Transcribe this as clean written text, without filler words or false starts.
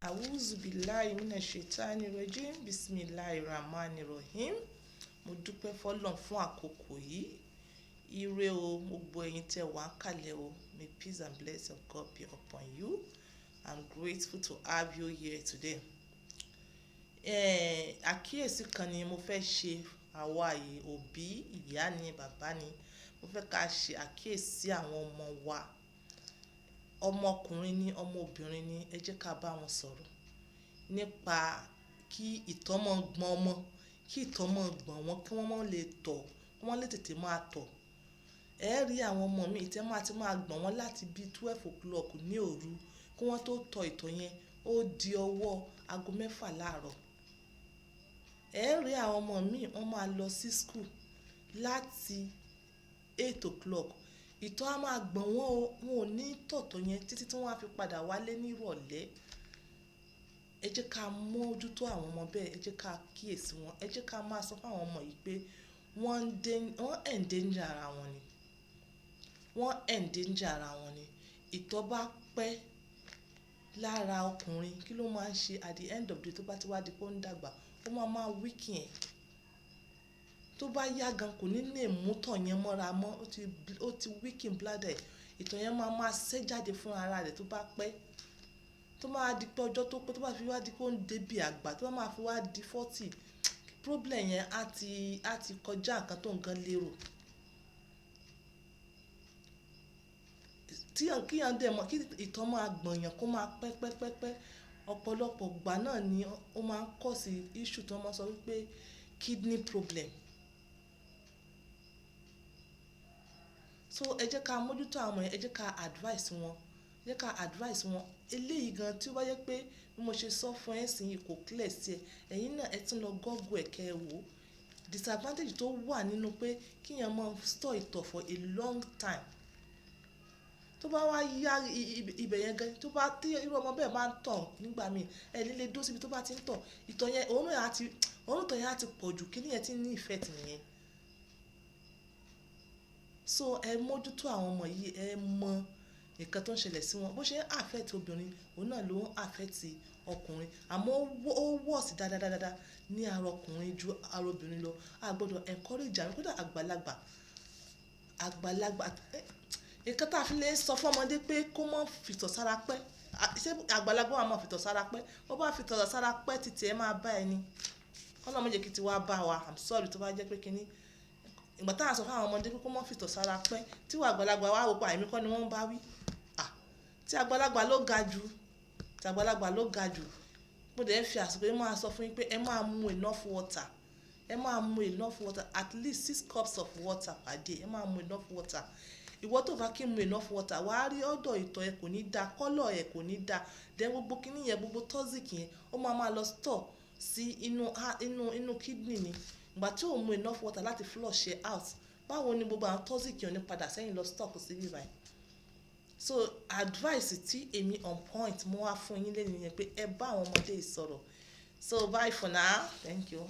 Auzubillahi minash shaitani rajim. Bismillahir rahmanir rahim. Mo dúpẹ́ f'Ọlọ́run fún àkókò yìí. Ire o, gbogbo ẹ̀yin tẹ wá ń kalẹ̀ o. May peace and blessing of God be upon you. I'm grateful to have you here today. Àkíyèsí kan ni mo fẹ́ ṣe. Àwa yìí, òbí, ìyá ni, bàbá ni. Mo fẹ́ ká ṣe àkíyèsí àwọn ọmọ wa. Ọmọkùnrin ni, ọmọbìnrin ni, ẹ jẹ́ ká bá wọn sọ̀rọ̀ nípa kí ìtọ̀ mọ́ gbọn ọmọ, kí ìtọ̀ mọ́ gbọ̀n wọn, kí wọ́n má lè tọ̀, kí wọ́n lè tètè máa tọ̀. Ẹ rí àwọn ọmọ mi ìtẹ́ máa ti máa gbọ̀n wọn láti bí 12 o'clock ní òru, kí wọ́n tó tọ ìtọ̀ yẹn, ó di ọwọ́ aago 6 láàárọ̀. Ẹ rí àwọn ọmọ mi, wọ́n máa lọ sí school láti 8 o'clock. Ìtọ̀ á máa gbọ̀n wọ́n o, wọn ò ní tọ̀tọ̀ yẹn títí tí wọ́n á fi padà wálé ní ìrọ̀lẹ́. Ẹ jẹ́ ká mójútó àwọn ọmọ bẹ́ẹ̀, ẹ jẹ́ ká kíyèsi wọn, ẹ jẹ́ ká máa sọ fún àwọn ọmọ yìí pé wọ́n endanger ara wọn ni. Wọ́n endanger ara wọn ni. Ìtọ̀ bá pẹ́ lára ọkùnrin, kí ló máa ń ṣe at the end of the day tó bá ti wá di pé ó ń dàgbà? Ó máa máa weaken ẹ̀. Tó bá yá gan, kò ní lè mú tọ̀ yẹn mọ́ra mọ́. Ó ti weaken bladder ẹ̀. Ìtọ̀ yẹn máa máa sẹ́ jáde fún ara rẹ̀ tó bá pẹ́. Tó máa di pé ọjọ́ tó pé, tó bá fi wá di pé ó ń dé bí àgbà, tó bá máa fi wá di 40, problem yẹn á ti kọjá nǹkan tó ń gan lérò. Tí kí èèyàn dẹ̀ mọ̀ kí ìtọ̀ máa gbọ̀n yàn kó máa pẹ́ pẹ́ pẹ́ pẹ́. Ọ̀pọ̀lọpọ̀ ìgbà náà ni ó máa ń cause issue tí wọ́n máa ń sọ wípé kidney problem. So ẹ jẹ́ ká mójútó àwọn ọmọ yẹn, ẹ jẹ́ ká advice wọn, ẹ jẹ́ ká advice wọn. Eléyìí gan tí ó bá jẹ́ pé bí mo ṣe sọ fún ẹ nísìnyí kò clear sí ẹ, ẹ̀yin náà ẹ tún lọ Google ẹ̀ kẹ́ ẹ wò. Disadvantage tó wà nínú pé kí èèyàn máa store ìtọ̀ for a long time. Tó bá wá yá ibẹ̀ yẹn gan, tó bá tí irú ọmọ bẹ́ẹ̀ bá ń tọ̀ nígbà mí, ẹ ní lè dúró síbi tó bá ti ń tọ̀. Ìtọ̀ yẹn, òórùn ẹ̀ á ti, òórùn ìtọ̀ yẹn á ti pọ̀ jù, kí nìyẹn tí ń ní effect nìyẹn. So ẹ mójútó àwọn ọmọ yìí, ẹ mọ nǹkan tó ń ṣẹlẹ̀ sí wọn. Bó ṣe ń affect obìnrin, òun náà ló ń affect ọkùnrin. Àmọ́ ó worse dáadáa dáadáa ní ara ọkùnrin ju ara obìnrin lọ. A gbọdọ̀ encourage àwọn kódà àgbàlagbà, àgbàlagbà. Nǹkan tí a fi lè sọ fún ọmọdé pé kó má fi ìtọ̀ sára pẹ́. Ṣé àgbàlagbà máa ma fi ìtọ̀ sára pẹ́? Bó bá fi ìtọ̀ sára pẹ́, títí ẹ máa bá ẹni. K'Ọlọ́run má jẹ́ kí tí wá bá wa. I'm sorry tó bá jẹ́ pé kí ni. Ìgbà tí a sọ fún àwọn ọmọdé pé kó má fi ìtọ̀ sára pẹ́, tí ìwọ àgbàlagbà wá wò pé èmi kọ́ ni wọ́n ń bá wí. À, tí àgbàlagbà ló ga ju, tí àgbàlagbà ló ga jù. Mo dẹ̀ ń fi àsìkò yìí máa sọ fún yín pé ẹ máa mu enough water. Ẹ máa mu enough water, at least six cups of water per day. Ẹ máa mu enough water. Ìwọ tó bá kí n mu enough water, wà á rí odor ìtọ̀ ẹ kò ní da, colour ẹ kò ní da. Then gbogbo kíní yẹn, gbogbo toxic yẹn, ó máa máa lọ store sí inú kidney ni. Ìgbà tí ò mu enough water láti flush ẹ out, báwo ni gbogbo àwọn toxic yẹn ò ní padà sẹ́yìn lọ stock sí ibí báyìí? So advice tí èmi on point mo wá fún yín lónìí ni pé ẹ bá àwọn ọmọdé yìí sọ̀rọ̀. So bye for now. Thank you.